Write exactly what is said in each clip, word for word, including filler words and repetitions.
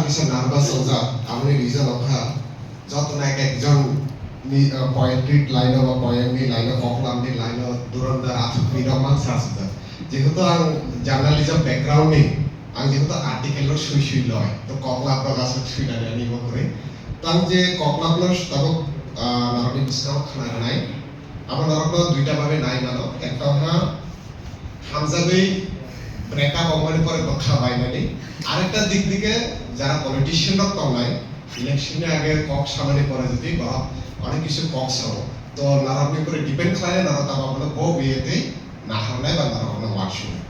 Kaisa nervous wngjak, aboni reason wngkha joto no ek ekjon ni, uh, poetry line o ba poem ni line o, koklam ni line o, durandar athuk ni rok mang sa sujak. Jehetu ang journalism background ni, ang jehetu article rok sui sui loi, to koklam rok aswk sui nani ani bo kwrwi. To ang je koklam no tabuk, uh, narwkni bwskango khna rwnai. Abo norokno duita babe nai mano, ekta wngkha hamjagwi breakup wngmani pore bwkha bainani, arekta dik dige jara politician rok tongnai, election ni age kok samani pore jodi borok onek kisu kok sao, to norokni pore depend khlai norok tamo abono bo biyatwi naharnai ba norokno uansuknai.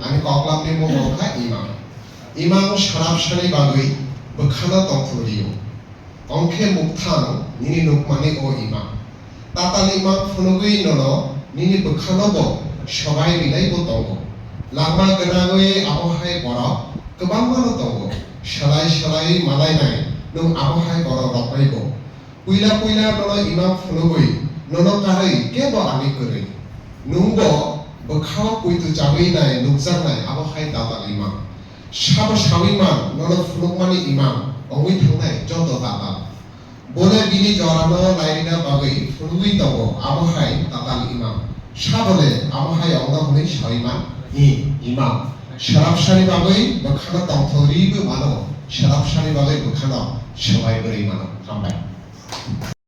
Ani koklamni mung wngkha imang. Imang sarabsani bagwi bwkhano tongthok rio. Ongkhe mukthang nini nukmani o imang. Tatal imang phunugwi nono nini bwkhano bo sobai rinai bo tongo. Langma gwnangwi abo hai borok kwbangma no tongo. Salai salai malainai nwng abo hai borok rokbai bo. Puila puila nono imang phunugwi nono karwi kebo ani kwrwi. Nwng bo bwkhao puitu chagwi nai nukjaknai abo hai tatal imang. Sabo sawi man, nono phunukmani imang wngwi thangnai joto tatal. Bole bini jorano lairina bagwi phunugwi tongo, abo hai tatal imang. Sabole abo hai wngno hwnwi sawi man, i imang. Sarabsani bagwi bwkhano tongthok riwi mano, sarabsani bagwi bwkhano swbai bwrwi mano. Hambai.